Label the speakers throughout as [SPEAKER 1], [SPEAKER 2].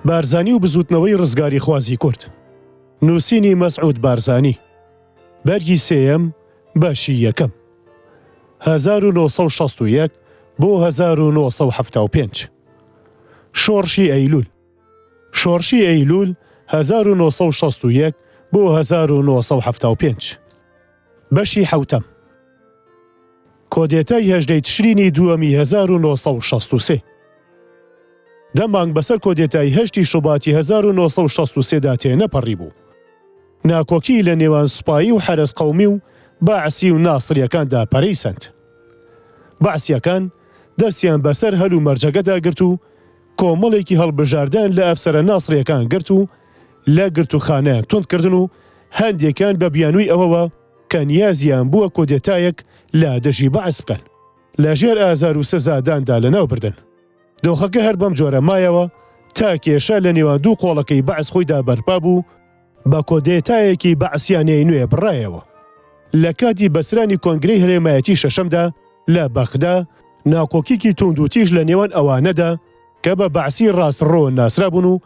[SPEAKER 1] بارزانی و بزووتنەوەی ڕزگاریخوازی کورد. نووسینی مەسعود بارزانی. بەرگی سێیەم، بەشی یەکەم. 1961 بۆ 1975. شۆڕشی ئەیلوول. شۆڕشی ئەیلوول 1961 بۆ 1975. بەشی حەوتەم. کۆدێتای هەژدەی تشرینی دووەمی 1963. دە مانگ بەسەر کۆدێتای هەشتی شوباتی 1963 دا تێنەپەڕیبوو. ناکۆکی لە نێوان سوپایی و حەرەس قەومی و بەعسی و ناسرییەکاندا پەرەی سەند. بەعسییەکان دەستیان بەسەر هەلومەرجەکەدا گرت و کۆمەڵێکی هەڵبژاردەیان لە ئەفسەرە ناسرییەکان گرت و لە گرتووخانەیان توند کردن و هەندێکیان بە بیانووی ئەوەوە کە نیازیان بووە کودێتایەک لە دژی بەعس بکەن لە ژێر ئازار و سزاداندا لەناو بردن. دۆخەکە هەر بەم جۆرە مایەوە تا کێشە لە نێوان دوو قۆڵەکەی بەعس خۆیدا بەرپا بوو، بە کۆدێتایەکی بەعسیانەی نوێ بڕایەوە. لە کاتی بەسترانی کۆنگرەی هەرێمایەتی شەشەمدا لە بەغدا، ناکۆکیکی توندوتیژ لە نێوان ئەوانەدا کە بە بەعسی ڕاستڕۆ ناسرابوون و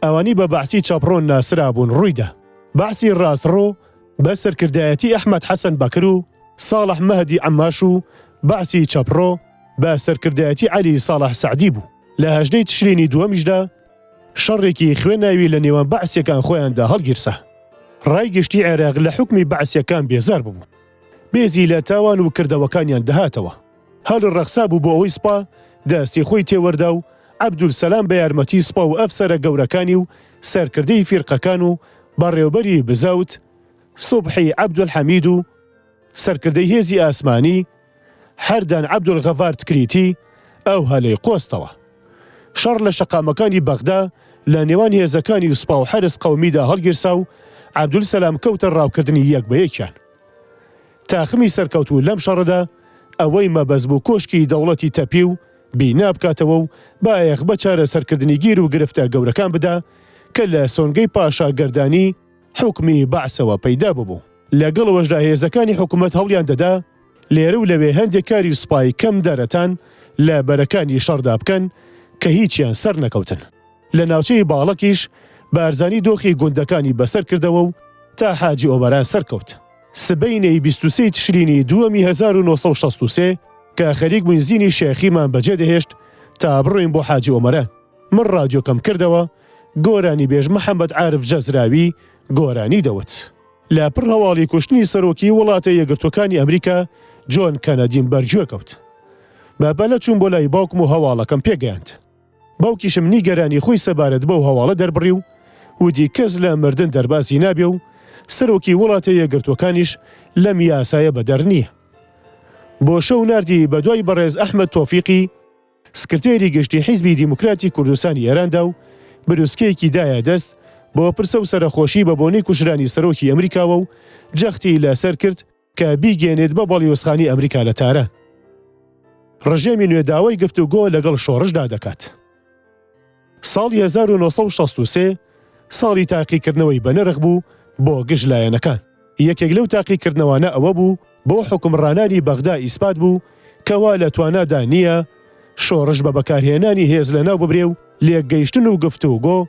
[SPEAKER 1] ئەوانی بە بەعسی چەپڕۆ ناسرابوون ڕوویدا. بەعسی ڕاستڕۆ بە سەرکردایەتی ئەحمەد حەسەن بەکر و ساڵح مەهدی عەماش و بەعسی چەپڕۆ بە سەرکردایەتی عەلی ساڵح سەعدی بوو. لە هەژدەی تشرینی دووەمیشدا شەڕێکی خوێناوی لە نێوان بەعسیەکان خۆیاندا هەڵگیرسا. ڕای گشتی عێراق لە حوکمی بەعسیەکان بێزار ببوو. بێزی لە تاوان و کردەوەکانیان دەهاتەوە. هەل ڕەخسابوو بۆ ئەوەی سپا دەستی خۆی تێوەردا و عەبدولسەلام بە یارمەتی سپا و ئەفسەرە گەورەکانی و سەرکردەی فیرقەکان و بەڕێوبەری بزاوت سوبحی عەبدولحەمید و سەرکردەی هێزی ئاسمانی حەردان عەبدولغەفار تکریتی ئەو هەلەی قۆستەوە. شەڕ لە شەقامەکانی بەغدا لە نێوان هێزەکانی سوپا و حەرس قەومیدا هەڵگیرسا و عەبدولسەلام کەوتە ڕاوکردنی یەک بە یەکیان. تاقمی سەرکەوتوو لەم شەڕەدا ئەوەی مەبەست بوو کۆشکی دەوڵەتی تەپی و بینا بکاتەوە و بایەخ بە چارەسەرکردنی گیر و گرفتە گەورەکان بدا کە لە سۆنگەی پاشاگەردانی حوکمی بەعسەوە پەیدا ببوو. لەگەڵ ئەوەشدا هێزەکانی حکومەت هەوڵیان دەدا لێرە و لەوێ هەندێک کاری سوپای کەم دەرەتان لە بەرەکانی شەڕدا بکەن کە هیچیان سەرنەکەوتن. لە ناوچەی باڵەکیش بارزانی دۆخی گوندەکانی بەسەر کردەوە و تا حاجی ئۆمەران سەرکەوت. سبەینێی 23 تشرینی دووەمی 1963 کە خەریک بووین زینی شێخیمان بەجێ دەهێشت تا بڕۆین بۆ حاجی ئۆمەران، من ڕادیۆکەم کردەوە، گۆرانیبێژ محەمەد عارف جەزراوی گۆرانی دەوت. لە پڕ هەواڵی کوشتنی سەرۆکی وڵاتە یەکگرتووەکانی ئەمریکا جۆن کەنەدیم بەرگوێ کەوت. بە پەلە چووم بۆ لای باوکم و هەواڵەکەم پێگەیاند. باوکیشم نیگەرانی خۆی سەبارەت بەو هەواڵە دەربڕی و وتی کەس لە مردن دەربازی نابێ و سەرۆکی وڵاتە یەکگرتووەکانیش لەم یاسایە بەدەر نییە. بۆ شەو ناردی بەدوای بەڕێز ئەحمەد تۆفیقی، سکرتێری گشتی حیزبی دیموکراتی کوردستانی ئێراندا و بروسکەیەکی دایە دەست بۆ پرسە و سەرەخۆشی بە بۆنەی کوژرانی سەرۆکی ئەمریکاوە و جەختی لەسەر کرد کە بیگەیەنێت بە باڵیۆزخانەی ئەمریکا لە تاران. ڕژێمی نوێ داوای گفتوگۆ لەگەڵ شۆڕشدا دەکات. ساڵی 1963 ساڵی تاقیکردنەوەی بەنرخ بوو بۆ گشت لایەنەکان. یەکێک لەو تاقیکردنەوانە ئەوە بوو بۆ حوکمڕانانی بەغدا ئیسپات بوو کەوا لە توانادا نییە شۆڕش بە بەکارهێنانی هێز لەناو ببرێ و لێکگەیشتن و گفتوگۆ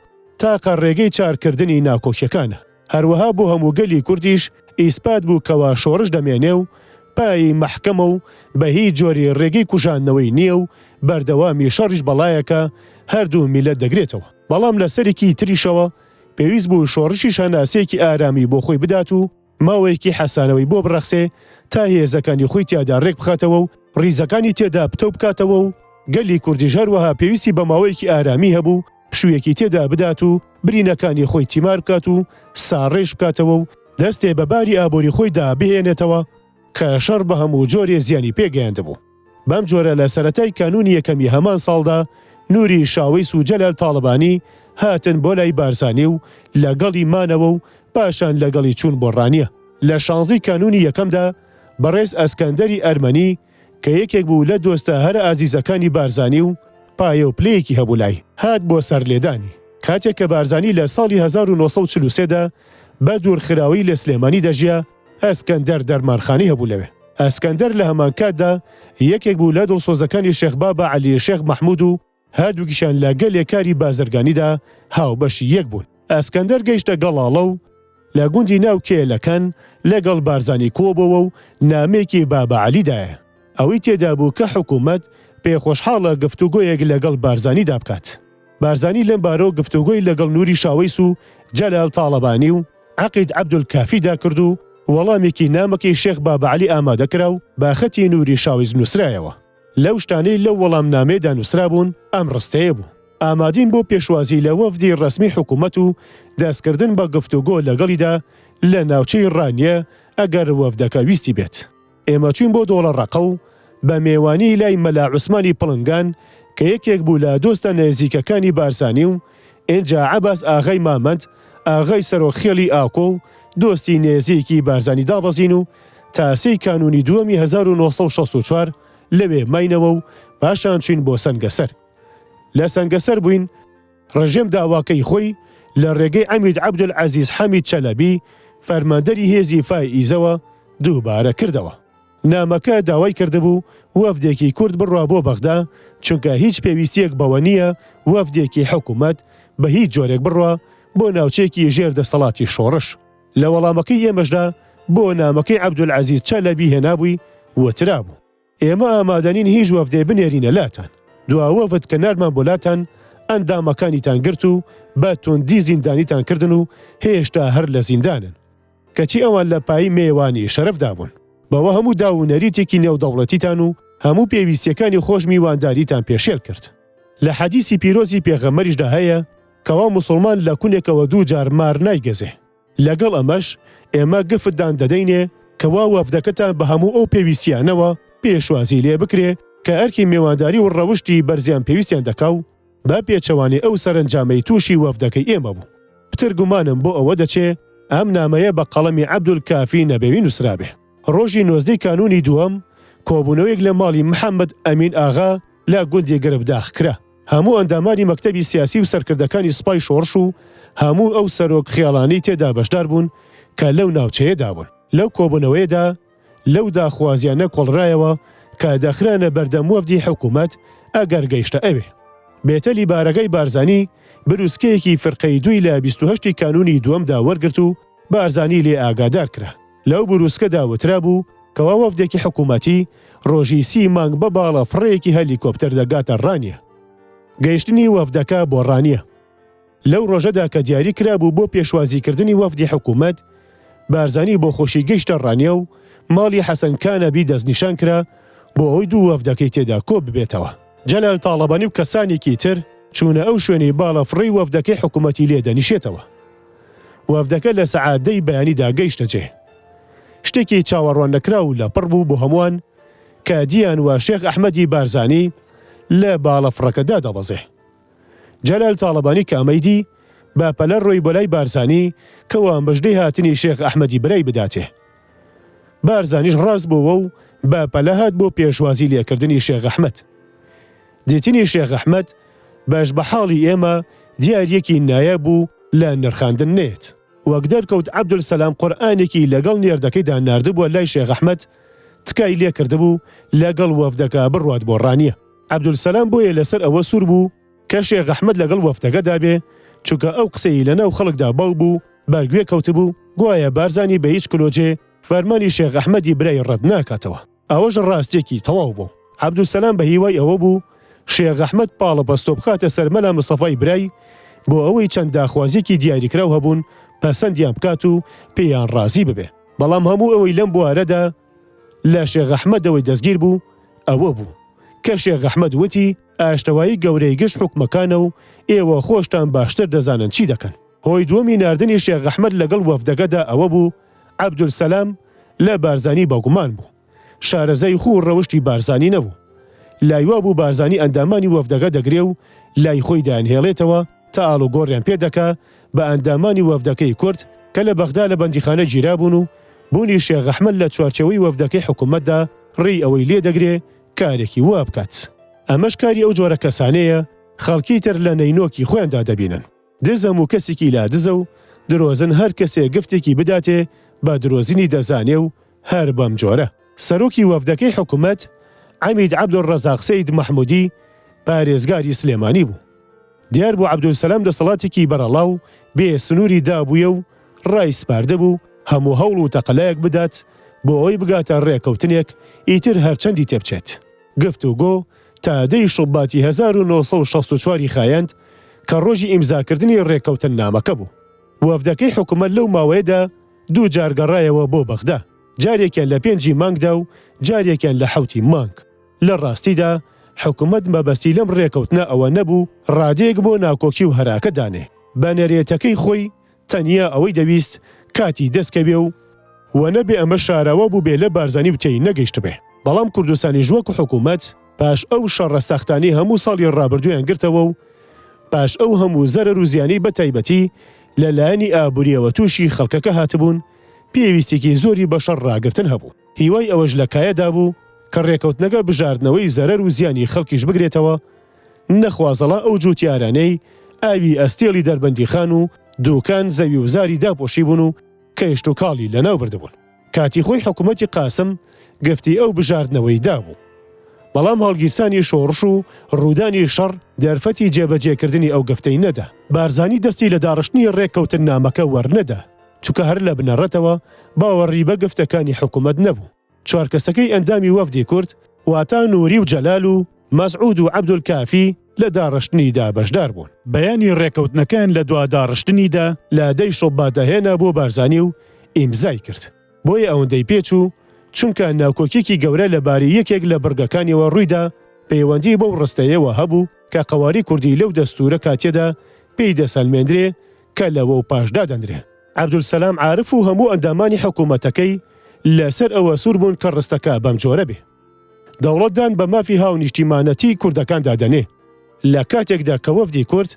[SPEAKER 1] تاقە ڕێگەی چارکردنی ناکۆکیەکانە. هەروەها بۆ هەموو گەلی کوردیش ئیسپات بوو کەوا شۆڕش دەمێنێ و پایەی مەحکەمە و بە هیچ جۆری ڕێگەی کوژاندنەوەی نییە و بەردەوامی شەڕیش بەڵایەکە هەردوو میللەت دەگرێتەوە. بەڵام لە سەرێکی تریشەوە پێویست بوو شۆڕشیش هەناسەیەکی ئارامی بۆ خۆی بدات و ماوەیەکی حەسانەوەی بۆ بڕەخسێ تا هێزەکانی خۆی تیادا ڕێک بخاتەوە و ڕیزەکانی تێدا پتەو بکاتەوە و گەلی کوردیش هەروەها پێویستی بە ماوەیەکی ئارامی هەبوو پشوویەکی تێدا بدات و برینەکانی خۆی تیمار بکات و ساڕێژ بکاتەوە و دەستێ بە باری ئابووری خۆیدا بهێنێتەوە کە شەڕ بە هەموو جۆرێ زیانی پێ گەیاندبوو. بەم جۆرە لە سەرەتای کانوونی یەکەمی هەمان ساڵدا نووری شاوەیس و جەلال تاڵەبانی هاتن بۆ لای بارزانی و لەگەڵی مانەوە و پاشان لەگەڵی چوون بۆ ڕانیە. لە شانزەی کانوونی یەکەمدا بەڕێز ئەسکەندەری ئەرمەنی کە یەکێک بوو لە دۆستە هەرە ئازیزەکانی بارزانی و پایە و پلەیەکی هەبوو لای، هات بۆ سەرلێدانی. کاتێک کە بارزانی لە ساڵی 1943 دا بە دوورخراوەیی لە سلێمانی دەژیا، ئەسکەندەر دەرمانخانەی هەبوو لەوێ. ئەسکەندەر لە هەمانکاتدا یەکێک بوو لە دڵسۆزەکانی شێخ بابا عەلی شێخ مەحموود و. هەردووکیشیان لە گەلێ کاری بازرگانیدا هاوبەشی یەک بوون. ئەسکەندەر گەیشتە گەڵاڵە و لە گوندی ناو کێلەکان لەگەڵ بارزانی کۆبۆوە و نامەیەکی بابە عەلی دایە. ئەوەی تێدابوو کە حکوومەت پێخۆشحاڵە گفتوگۆیەک لەگەڵ بارزانیدا بکات. بارزانی لەم بارەوە گفتوگۆی لەگەڵ نوری شاوەیس و جەلال تاڵەبانی و عەقید عەبدولکافیدا کرد و وەڵامێکی نامەکەی شێخ بابەعەلی ئامادە کرا و بە خەتی نوری شاوەیس نووسرایەوە. لەو شتانەی لەو وەڵامنامەیەدا نووسرابوون ئەم ڕستەیە بوو، ئامادین بۆ پێشوازی لە وەفدی ڕەسمی حکوومەت و دەستکردن بە گفتوگۆ لەگەڵیدا لە ناوچەی ڕانیە ئەگەر وەفدەکە ویستی بێت. ئێمە چووین بۆ دۆڵە ڕەقە و بە مێوانی لای مەلا عوسمانی پڵنگان کە یەکێک بوو لە دۆستە نێزیکەکانی بارزانی و ئینجا عەباس ئاغای مامەند ئاغای سەرۆک خێڵی ئاکۆ و دۆستی نێزیکی بارزانی دابەزین و تا سێی کانوونی دووەمی 1964 لەوێ ماینەوە و پاشان چووین بۆ سەنگەسەر. لە سەنگەسەر بووین، ڕژێم داواکەی خۆی لە ڕێگەی عەمید عەبدولعەزیز حەمید چەلەبی، فەرماندەری هێزی فائیزەوە دووبارە کردەوە. نامەکە داوای کردبوو وەفدێکی کورد بڕوا بۆ بەغدا، چونکە هیچ پێویستییەک بەوە نییە وەفدێکی حکومەت بە هیچ جۆرێک بڕوا بۆ ناوچەیەکی ژێر دەسەڵاتی شۆڕش. لە وەڵامەکەی ئێمەشدا بۆ نامەکەی عەبدولعەزیز چەلەبی هێنابووی وترابوو. ئێمە ئامادەنین هیچ وەفدێ بنێرینە لاتان. دوا وەفد کە ناردمان بۆ لاتان، ئەندامەکانیتان گرت و بە توندی زیندانیتان کردن و هێشتا هەر لە زیندانن. کەچی ئەوان لە پایی مێوانی شەرەفدا بوون. بەوە هەموو داو و نەریتێکی نێودەوڵەتیتان و هەموو پێویستییەکانی خۆش میوانداریتان پێشێل کرد. لە حەدیسی پیرۆزی پێغەمبەریشدا هەیە کەوا موسڵمان لە کونێکەوە دووجار مار نایگەزێ. لەگەڵ ئەمەش ئێمە گفتدان دەدەینێ کەوا وەفدەکەتان بە هەموو ئەو پێویستییانەوە پێشوازی لێ بکرێ کە ئەرکی مێوانداری و ڕەوشتی بەرزیان پێویستیان دەکا و بە پێچەوانەی ئەو سەرەنجامەی تووشی وەفدەکەی ئێمە بوو. پتر گومانم بۆ ئەوە دەچێ ئەم نامەیە بە قەڵەمی عەبدولکافی نەبەوی نووسرابێ. ڕۆژی نۆزدەی کانوونی دووەم کۆبوونەوەیەک لە ماڵی محەممەد ئەمین ئاغا لە گوندی گربداخ کرا. هەموو ئەندامانی مەکتەبی سیاسی و سەرکردەکانی سوپای شۆڕش و هەموو ئەو سەرۆک خێڵانەی تێدا بەشدار بوون کە لەو ناوچەیەدا بوون. لەو کۆبوونەوەیەدا لەو داخوازیانە کۆڵرایەوە کە دەخرانە بەردەم وەفدی حکوومەت ئەگەر گەیشتە ئەوێ. بێتەلی بارەگای بارزانی بروسکەیەکی فرقەی دووی لە 28 ی کانوونی دووەمدا وەرگرت و بارزانی لێ ئاگادار کرا. لەو بروسکەدا وترابوو کەوا وەفدێکی حکوومەتی ڕۆژی سی مانگ بە باڵە فڕەیەکی هەلیکۆپتەر دەگاتە ڕانیە. گەیشتنی وەفدەکە بۆ ڕانیە. لەو ڕۆژەدا کە دیاری کرابوو بۆ پێشوازیکردنی وەفدی حکوومەت، بارزانی بۆ خۆشی گەیشتە ڕانیە و ماڵی حەسەن کانەبی دەستنیشان کرا بۆ ئەوەی دوو وەفدەکەی تێدا کۆ ببێتەوە. جەلال تاڵەبانی و کەسانێکی تر چوونە ئەو شوێنەی باڵەفڕەی وەفدەکەی حکوومەتی لێ دەنیشێتەوە. وەفدەکە لە سەعات دەی بەیانیدا گەیشتە جێ. شتێکی چاوەڕواننەکراو و لەپڕ بوو بۆ هەمووان کە دییان وا شێخ ئەحمەدی بارزانی لە باڵەفڕەکە دادەبەزێ. جەلال تاڵەبانی کە ئەمەی دی، بە پەلە ڕۆی بۆ لای بارزانی کەوا مژدەی هاتنی شێخ ئەحمەدی برای بداتێ. بارزانیش ڕاست بۆوە و بە پەلە هات بۆ پێشوازی لێکردنی شێخ ئەحمەد. دیتنی شێخ ئەحمەد بەش بە حاڵی ئێمە دیارییەکی نایاب بوو لە نرخاندن نەیەت. وەک دەرکەوت عەبدولسەلام قورئانێکی لەگەڵ نێردەکەیدا ناردبووە لای شێخ ئەحمەد، تکای لێکردبوو لەگەڵ وەفدەکە بڕوات بۆ ڕانیە. عەبدولسەلام بۆیە لەسەر ئەوە سوور بوو کە شێخ ئەحمەد لەگەڵ وەفدەکەدا بێ، چونکە ئەو قسەی لەناو خەڵکدا باو بوو، بەرگوێ کەوتبوو، گوایە بارزانی بە هیچ کلۆجێ فەرمانی شێخ ئەحمەدی برای ڕەت ناکاتەوە. ئەوەش ڕاستیەکی تەواو بوو. عەبدولسەلام بە هیوای ئەوە بوو شێخ ئەحمەد پاڵەپەستۆ بخاتە سەر مەلا مستەفای برای بۆ ئەوەی چەند داخوازیەکی دیاریکراو هەبوون پەسەندیان بکات و پێیان ڕازی ببێ. بەڵام هەموو ئەوەی لەم بوارەدا لە شێخ ئەحمەدەوەی دەستگیر بوو ئەوە بوو کە شێخ ئەحمەد وتی ئاشتەوایی گەورەی گشت حوکمەکانە و ئێوە خۆشتان باشتر دەزانن چی دەکەن. هۆی دووەمی ناردنی شێخ ئەحمەد لەگەڵ وەفدەکەدا ئەوە بوو عەبدولسەلام لە بارزانی بەگومان بوو، شارەزای خوو و ڕەوشتی بارزانی نەبوو. لای وابوو بارزانی ئەندامانی وەفدەکە دەگرێ و لای خۆی دەیانهێڵێتەوە تا ئاڵوگۆڕیان پێ دەکا بە ئەندامانی وەفدەکەی کورد کە لە بەغدا لە بەندیخانە گیرابوون و بوونی شێخ ئەحمەد لە چوارچێوەی وەفدەکەی حکوومەتدا ڕێی ئەوەی لێ دەگرێ کارێکی وا بکات. ئەمەش کاری ئەو جۆرە کەسانەیە خەڵکی تر لە نەینۆکی خۆیاندا دەبینن. دز هەموو کەسیکی لا دزە و درۆزن هەر کەسێ گفتێکی بداتێ بە درۆزنی دەزانێ و هەر بەم جۆرە. سەرۆکی وەفدەکەی حکومەت، عەمید عەبدولڕەزاق سەید مەحمودی، پارێزگاری سلێمانی بوو. دیار بوو عەبدولسەلام دەسەڵاتێکی بەرەڵا و بێ سنووری دابوویە و ڕایسپاردبوو هەموو هەوڵ و تەقەلایەک بدات بۆ ئەوەی بگاتە ڕێکەوتنێک ئیتر هەرچەندی تێبچێت. گفتوگۆ تا دە ی شوباتی 1964 ی خایاند کە ڕۆژی ئیمزاکردنی ڕێککەوتننامەکە بوو. وەفدەکەی حکومەت لەو ماوەیەدا دوو جار گەڕایەوە بۆ بەغدا، جارێکیان لە پێنجی مانگدا و جارێکیان لە حەوتی مانگ. لە ڕاستیدا حکومەت مەبەستی لەم ڕێکەوتنە ئەوە نەبوو ڕادەیەک بۆ ناکۆکی و هەراکە دانێ، بە نەرێتەکەی خۆی تەنیا ئەوەی دەویست کاتی دەست کەوێ و وەنەبێ ئەمە شاراوە بووبێ لە بارزانی و تێی نەگەیشتبێ. بەڵام کوردستانیش وەک حکومەت پاش ئەو شەڕە سەختانەی هەموو ساڵی ڕابردوویان گرتەوە و پاش ئەو هەموو زەرەر و زیانەی بە تایبەتی لە لایەنی ئابوورییەوە تووشی خەڵکەکە هاتبوون، پێویستیکی زۆری بە شەڕ ڕاگرتن هەبوو. هیوای ئەوەش لە کایەدا بوو کە ڕێکەوتنەکە بژاردنەوەی زەرەر و زیانی خەڵکیش بگرێتەوە، نەخوازەڵا ئەو جووتیارانەی ئاوی ئەستێڵی دەربەندیخان و دووکان زەوی و زاری داپۆشیبوون و کشتوکاڵی لەناو بردبوون. کاتی خۆی حکوومەتی قاسم گفتی ئەو بژاردنەوەی دابوو. بەڵام هەڵگیرسانی شۆڕش و ڕوودانی شەڕ دەرفەتی جێبەجێکردنی ئەو گفتەی نەدا. بارزانی دەستی لە داڕشتنی ڕێککەوتننامەکە وەرنەدا، چونکە هەر لە بنەڕەتەوە باوەڕی بە گفتەکانی حکوومەت نەبوو. چوار کەسەکەی ئەندامی وەفدی کورد واتا نوری و جەلال و مەسعود و عەبدولکافی لە داڕشتنیدا بەشدار بوون. بەیانی ڕێکەوتنەکەیان لە دوا داڕشتنیدا لە دەی شوباتدا هێنا بۆ بارزانی و ئیمزای کرد. بۆیە ئەوەندەی پێچوو چونکە ناکۆکیەکی گەورە لە بارەی یەکێک لە بڕگەکانیەوە ڕوویدا پەیوەندی بەو ڕستەیەوە هەبوو کە قەوارەی کوردی لەو دەستوورە کاتیەدا پێی دەسەلمێندرێ کە لەوەو پاش دادەنرێ. عەبدولسەلام عارف و هەموو ئەندامانی حکوومەتەکەی لەسەر ئەوە سوور بوون کە ڕستەکە بەم جۆرە بێ. دەوڵەت دان بە مافی هاونیشتیمانەتیی کوردەکاندا دەنێ. لە کاتێکدا کە وەفدی کورد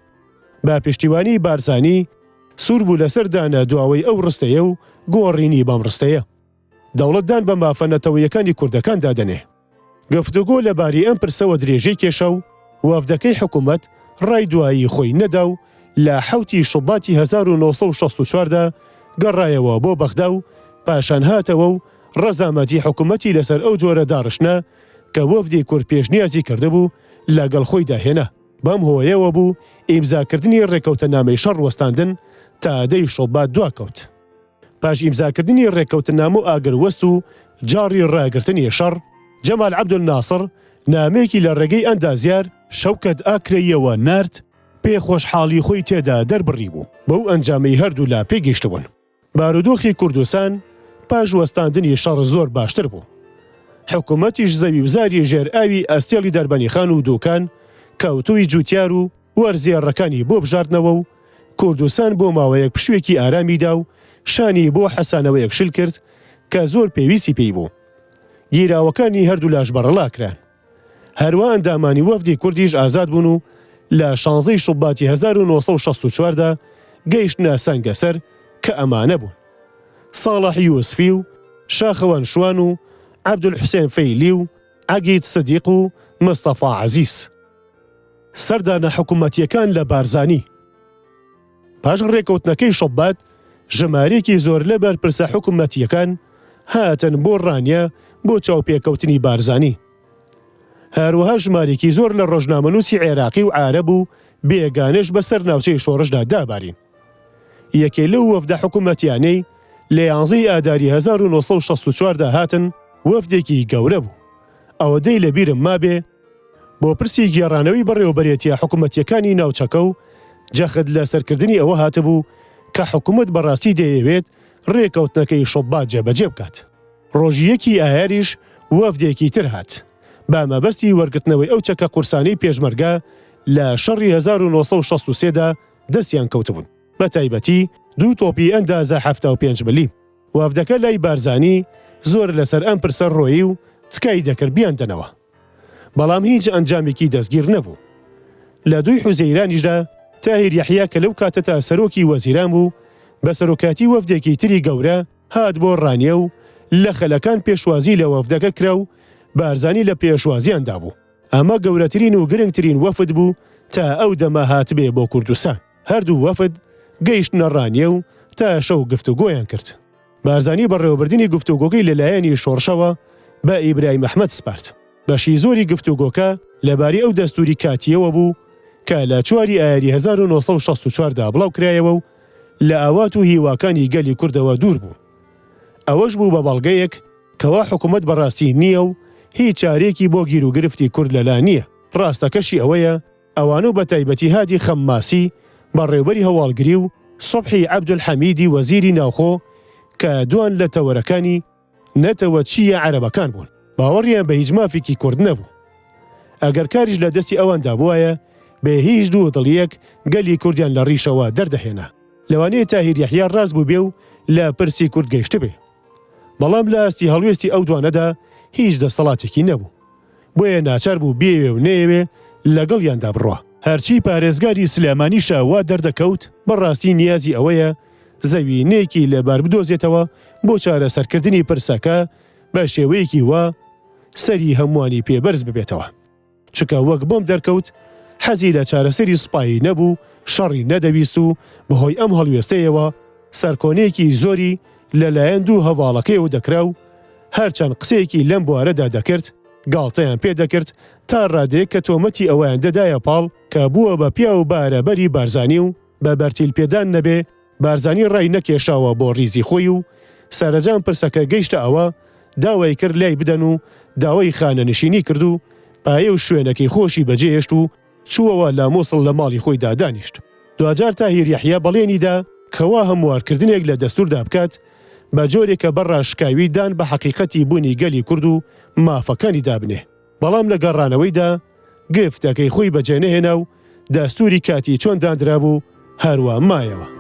[SPEAKER 1] بە پشتیوانیی بارزانی سوور بوو لەسەر دانە دواوەی ئەو ڕستەیە و گۆڕینی بەم ڕستەیە. دەوڵەت دان بە مافە نەتەوەیەکانی کوردەکاندا دەنێ. گفتوگۆ لەبارەی ئەم پرسەوە درێژەی کێشا و وەفدەکەی حکومەت ڕای دوایی خۆی نەدا و لە حەوتی شوباتی 1964 دا گەڕایەوە بۆ بەغدا و پاشان هاتەوە و ڕەزامەندی حکومەتی لەسەر ئەو جۆرە داڕشتنە کە وەفدی کورد پێشنیازی کردبوو لەگەڵ خۆیدا هێنا. بەم هۆیەوە بوو ئیمزاکردنی ڕێککەوتەنامەی شەڕ وەستاندن تا دەی شوبات دواکەوت. پاش ئیمزاکردنی ڕێککەوتننامە و ئاگروەست و جاڕی ڕاگرتنی شەڕ، جەمال عەبدولناسڕ نامەیەکی لە ڕێگەی ئەندازیار، شەوکەت ئاکرەییەوە نارد، پێ خۆشحاڵی خۆی تێدا دەربڕیبوو بەو ئەنجامەی هەردوولا پێگەیشتبوون. بارودۆخی کوردستان پاش وەستاندنی شەڕ زۆر باشتر بوو. حکومەتیش زەوی و زاری ژێر ئاوی ئەستێڵی دەربەنیخان و دووکان کەوتووی جووتیار و وەرزێڕەکانی بۆ بژاردنەوە و کوردستان بۆ ماوەیەک پشووێکی ئارامی دا و شانی بۆ حەسانەوەیەک شل کرد کە زۆر پێویستی پێی بوو. گیراوەکانی هەردوولاش بەڕەڵا کران. هەروا ئەندامانی وەفدی کوردیش ئازاد بوون و لە شانزەی شوباتی 1964 دا گەیشتنە سەنگەسەر کە ئەمانە بوون، ساڵح یوسفی و شاخەوان شوان و عەبدولحوسێن فەیلی و عەگید سدیق و مستەفا عەزیز. سەردانە حکومەتییەکان لە بارزانی. پاش ڕێکەوتنەکەی شوبات، ژمارەیەکی زۆر لە بەرپرسە حکومەتییەکان هاتن بۆ ڕانیە بۆ چاوپێکەوتنی بارزانی. هەروەها ژمارێکی زۆر لە ڕۆژنامەنووسی عێراقی و عارەب و بێگانەش بەسەر ناوچەی شۆڕشدا دابارین. یەکێ لەو وەفدە حکومەتیانەی لە یانزەی ئاداری 1964 دا هاتن وەفدێکی گەورە بوو. ئەوەدەی لەبیرم مابێ، بۆ پرسی گێڕانەوەی بەڕێوەبەرێتیە حکومەتیەکانی ناوچەکە و جەخت لە سەرکردنی ئەوە هاتبوو کە حکومەت بەڕاستی دەیەوێت ڕێکەوتنەکەی شوبات جێبەجێ بکات. ڕۆژی یەکی ئایاریش وەفدێکی تر هات بە مەبەستی وەرگرتنەوەی ئەو چەکە قورسانەی پێشمەرگە لە شەڕی 1963 دا دەستیان کەوتبوون بە تایبەتی دوو تۆپی ئەندازە 75 ملیم. وەفدەکە لای بارزانی زۆر لەسەر ئەم پرسە ڕۆیی و تکای دەکرد بیاندەنەوە. بەڵام هیچ ئەنجامێکی دەستگیر نەبوو. لە دووی حوزەیرانیشدا تاهیر یەحیا کە لەو کاتەتا سەرۆکی وەزیران بوو، بە سەرۆکایەتی وەفدێکی تری گەورە هات بۆ ڕانیە و لە خەلەکان پێشوازی لە وەفدەکە کرا و بارزانی لە پێشوازیاندا بوو. ئەمە گەورەترین و گرنگترین وەفد بوو تا ئەو دەمە هاتبێ بۆ کوردستان. هەردوو وەفد گەیشتنە ڕانیە و تا شەو گفتوگۆیان کرد. بارزانی بەڕێوەبردنی گفتوگۆکەی لە لایەنی شۆڕشەوە بە ئیبراهیم ئەحمەد سپارد. بەشی زۆری گفتوگۆکە لەبارەی ئەو دەستووری کاتییەوە بوو کە لە چواری ئایاری 1964 دا بڵاوکرایەوە و لە ئاوات و هیواکانی گەلی کوردەوە دوور بوو. ئەوەش بوو بە بەڵگەیەک کەوا حکومەت بەڕاستی نییە و هیچ چارەیەکی بۆ گیروگرفتی کورد لەلا نییە. ڕاستەکەشی ئەوەیە ئەوان و بەتایبەتی هادی خەمماسی بەڕێوبەری هەواڵگری و سوبحی عەبدولحەمیدی وەزیری ناوخۆ کە دوان لە تەوەرەکانی نەتەوە چییە عەرەبەکان بوون باوەڕیان بە هیچ مافێکی کورد نەبوو. ئەگەر کاریش لە دەستی ئەواندا بوایە بێ هیچ دوودڵییەک گەلی کوردیان لە ڕیشەوە دەردەهێنا. لەوانەیە تاهیر یەحیا ڕاست بووبێ و لە پرسی کورد گەیشتبێ. بەڵام لە ئاستی هەڵوێستی ئەو دوانەدا هیچ دەسەڵاتێکی نەبوو. بۆیە ناچار بوو بیەوێ و نەیەوێ لەگەڵیاندا بڕوا. هەرچی پارێزگاری سلێمانیشە وا دەردەکەوت بەڕاستی نیازی ئەوەیە زەوینەیەکی لەبار بدۆزێتەوە بۆ چارەسەرکردنی پرسەکە بە شێوەیەکی وا سەری هەمووانی پێ بەرز ببێتەوە. چونکە وەک بۆم دەرکەوت حەزی لە چارەسەری سوپایی نەبوو، شەڕی نەدەویست و بەهۆی ئەم هەڵوێستەیەوە سەرکۆنەیەکی زۆری لەلایەن دوو هەڤاڵەکەیەوە دەکرا و هەرچەند قسەیەکی لەم بوارەدا دەکرد گاڵتەیان پێ دەکرد تا ڕادەیەک کە تۆمەتی ئەوەیان دەدایە پاڵ کە بووە بە پیاو بارەبەری بارزانی و بە بەرتیل پێدان نەبێ بارزانی ڕای نەکێشاوە بۆ ڕیزی خۆی و سەرەجام پرسەکە گەیشتە ئەوە داوای کرد لای بدەن و داوای خانەنشینی کرد و پایە و شوێنەکەی خۆشی بەجێهێشت و چووەوە لە موسڵ لە ماڵی خۆیدا دانیشت. دواجار تاهیر یەحیا بەڵێنی دا کەوا هەموارکردنێک لە دەستوردا بکات بە جۆرێک کە بە ڕاشکاوی دان بە حەقیقەتی بوونی گەلی کورد و مافەکانی دابنێ، بەڵام لە گەڕانەوەیدا گفتەکەی خۆی بەجێنەهێنا و دەستوری کاتی چۆن داندرابوو هەروا مایەوە.